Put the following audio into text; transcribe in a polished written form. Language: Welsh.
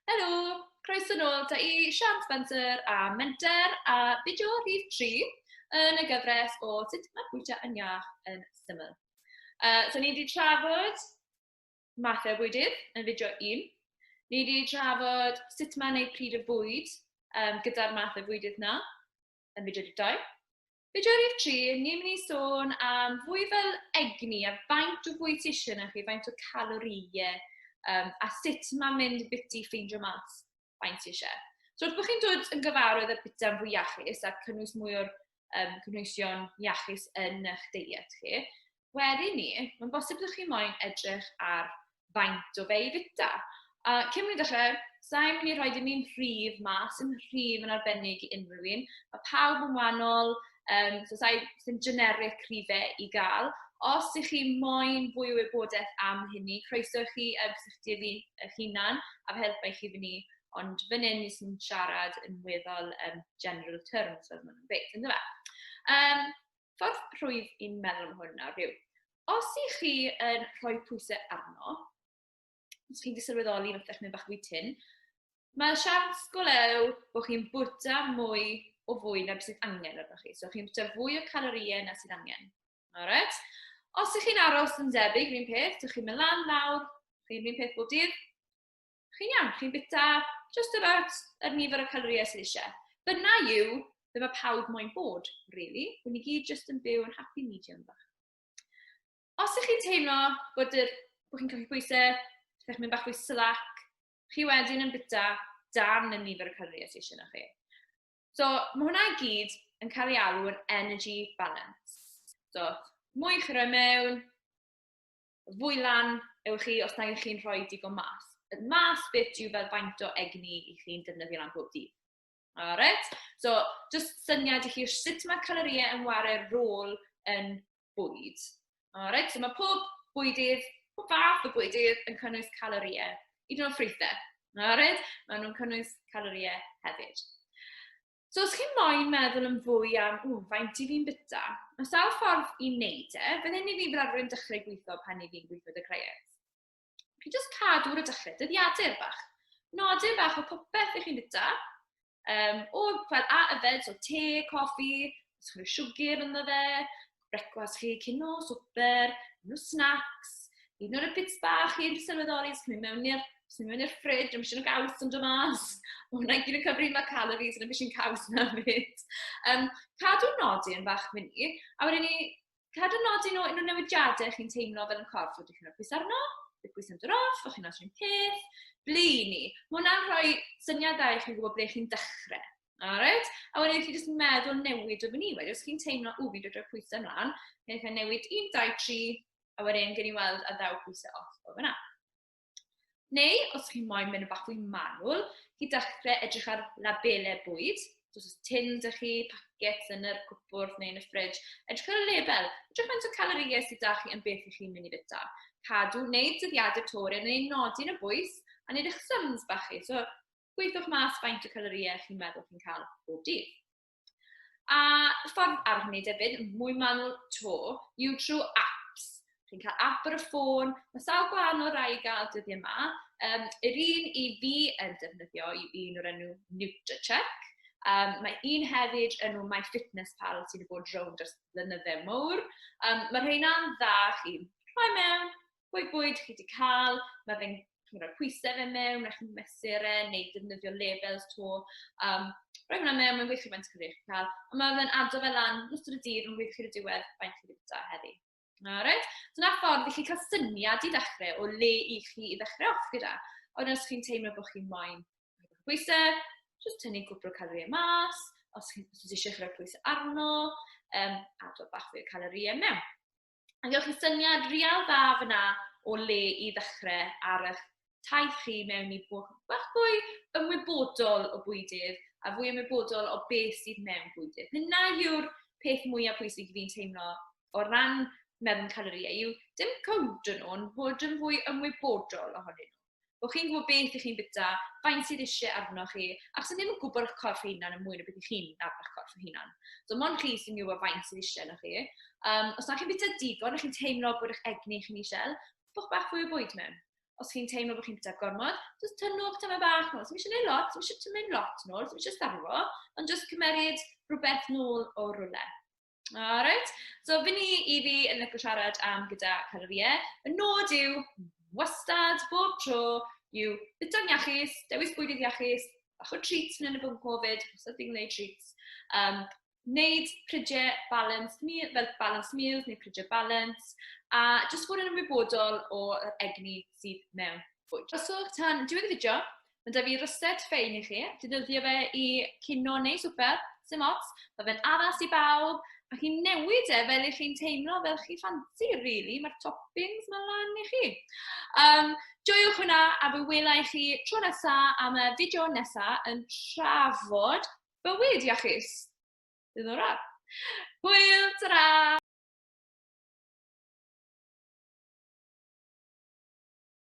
Helo, croeso nôl da i Sian Spencer a Menter a fideo rhif 3 yn y gyfres o sut mae bwyta yn iach yn syml. So ni wedi trafod mathau o bwydydd yn fideo 1. Ni wedi trafod sut mae'n gwneud pryd o fwyd gyda'r math o fwydydd na yn fideo 2. Fideo rhif 3, ni'n mynd i sôn am fwy fel egni a faint o fwyd ti eisiau na chi, faint o calorïau, a sut mae'n mynd biti ffeindio mas faint ti eisiau. So wrth bod chi'n dod yn gyfarwydd â bwyta'n fwy iachus a cynnwys mwy o'r cynhwysion iachus yn eich deiet chi, wedyn ni, mae'n bosib bod chi moyn edrych ar faint o fe i fita. A cyn mynd dechrau, sa'n mynd i rhoi dim un rhif mas, dim rhif yn arbennig i unrhyw un. Mae pawb yn wahanol, so sa'i sy'n generic rhifau i gael. Os ych chi moyn fwy o wybodaeth am hynny, croeso i chi cysylltu â fi eich hunan a fy helpa i chi fyny. Ond fan hyn, ni sy'n siarad yn weddol general terms, fel maen nhw'n gweud, ynddo fe? Ffordd rhwydd i'n meddwl am hwn nawr yw, os ych chi yn rhoi pwysau arno, os chi'n sylweddoli falle chi'n mynd bach fwy tyn, mae siawns go lew bod chi'n bwyta mwy o fwy na beth sydd angen arnoch chi. So chi'n bwyta fwy o calorïau na sydd angen. Alright? Os ych chi'n aros yn debyg, rhywun peth, ydych chi'n mynd lan, lawr, chi'n rhywun peth bob dydd, chi'n iawn, chi'n bita just about yr nifer o calorïau sydd eisiau. Dyna yw be mae pawb moyn bod, really. Bod ni gyd just yn byw yn happy medium bach. Os ych chi'n teimlo bod, yr, bod chi'n colli pwysau, ydych chi'n mynd bach fwy slack, chi wedyn yn bita dan y nifer o calorïau sydd eisiau na chi. So, mae hwnna i gyd yn cael ei alw yn energy balance. So, mwy chi roi mewn, fwy lan ewch chi os nag ych chi'n rhoi digon mas. Y mas bit yw fel faint o egni i chi'n defnyddio lan bob dydd. Alright? So, just syniad i chi sut mae calorïau yn ware'r rôl yn bwyd. Alright? So mae pob bwydydd, pob fath o bwydydd yn cynnwys calorïau. Hyd yn oed ffrwythau. Alright? Maen nhw'n cynnwys calorïau hefyd. So os chi'n moyn meddwl yn fwy am, ww, faint i fi'n byta, mae sawl ffordd i wneud e. Fel hyn i fi fel arfer yn dechrau gweithio pan i fi'n gweithio dy clients. Chi jyst cadw ar y dechrau, dyddiadur bach. Nodyn bach o popeth i chi'n byta. O, fel a yfed, so te, coffi, os chi'n rhoi siwgr ynddo fe, brecwast chi, cino, swper, unrhyw snacks, hyd yn oed y bits bach chi'n sylweddoli, os chi'n mynd mewn i'r os chi'n mynd i'r ffridge, am eisiau caws yn dod mas. Mae hwnna i gyd yn cyfri mae calories yn y eisiau caws na fyd. Cadw nodi yn fach fyny, a wedyn ni, cadw nodi nhw unrhyw newidiadau chi'n teimlo fel yn corff, ydych chi'n rhoi pwys arno, bydd pwys yn dod off, o'ch chi'n rhoi peth, ble i ni. Mae hwnna'n rhoi syniad dda i chi gwybod ble chi'n dechrau. Alright? A wedyn chi jyst meddwl newid o fyny wedyn. Os chi'n teimlo, ww, fi'n dod o'r pwysau ymlaen, neu chi'n newid 1, 2, 3, a wedyn gen i weld a ddaw pwysau off o fyna. Neu, os chi'n moyn mynd yn bach fwy manwl, chi dechrau edrych ar labelau bwyd. So, os oes tin da chi, packets yn yr cwpwrdd neu yn y ffridge, edrych ar y label. Edrych faint o calorïau sydd da chi yn beth i chi'n mynd i fyta. Cadw, wneud dyddiadau tori, neu nodi yn y bwys, a wneud eich sums bach chi. So, gweithiwch mas faint o calorïau chi'n meddwl chi'n cael bob dydd. A ffordd arall i wneud hefyd, mwy manwl to, yw trwy apps. Chi'n cael app ar y ffôn, mae sawl gwahanol rai i gael dyddiau yma. Yr un i fi yn defnyddio yw un o'r enw NutraCheck. Mae un hefyd enw MyFitnessPal sydd wedi bod rownd ers blynydde mawr. Mae rheina'n dda chi rhoi mewn, pwy bwyd chi wedi cael, mae fe'n chi'n rhoi pwysau fe mewn, a chi'n mesur e, neu defnyddio labels to. Rhoi hwnna mewn, mae'n gweithio faint chi'n cael. Ond mae fe'n ado fe lan yn ystod y dydd, mae'n gweithio chi'r diwedd faint chi wedi bwyta heddi. Alright? So na ffordd i chi cael syniad i ddechrau o le i chi i ddechrau off gyda. Ond os chi'n teimlo bod chi'n moyn pwysau, jyst tynnu cwpl o calorïau mas, os chi'n eisiau chi rhoi pwysau arno, ado bach fwy o calorïau mewn. A gewch chi syniad real dda fyna o le i ddechrau ar eich taith chi mewn i bod bach fwy ymwybodol o bwydydd a fwy ymwybodol o beth sydd mewn bwydydd. Hynna yw'r peth mwyaf pwysig i fi'n teimlo o ran meddwl calorïau yw dim cowntio nhw, ond bod yn fwy ymwybodol ohonyn nhw. Bod chi'n gwybod beth ych chi'n bita, faint sydd eisiau arno chi, achos ddim yn gwybod eich corff eich hunan yn mwy na beth ych chi'n nabod eich corff eich hunan. So, mond chi sy'n gwybod faint sydd eisiau arno chi. Os na chi'n bita digon, a chi'n teimlo bod eich egni chi'n isel, bwch bach fwy o bwyd mewn. Os chi'n teimlo bod chi'n bwyta gormod, jyst tynnwch tymed bach nôl. Sdim eisiau gwneud lot, sdim eisiau tymud lot nôl, sdim eisiau starfo, ond jyst cymeryd rhywbeth nôl o rywle. Alright, so fy ni i fi yn licio siarad am gyda calorïau. Y nod yw, wastad, bob tro, yw bwyta'n iachus, dewis bwydydd iachus, bach o treats yn y bwnc Covid, os ydych chi'n gwneud treats. Wneud prydiau balanced meal, fel balanced meals neu prydiau balance, a jyst bod yn ymwybodol o'r egni sydd mewn bwyd. Rhoswch tan diwedd y fideo, mae da fi ryset ffein i chi, defnyddio fe i cino neu swper, sim ots, mae fe'n addas i bawb, a chi'n newid e fel i chi'n teimlo fel chi ffansi, really, mae'r toppings ma lan i chi. Joiwch hwnna, a fe wela i chi tro nesa am y fideo nesa yn trafod bywyd iachus. Diddorol. Hwyl, ta-ra!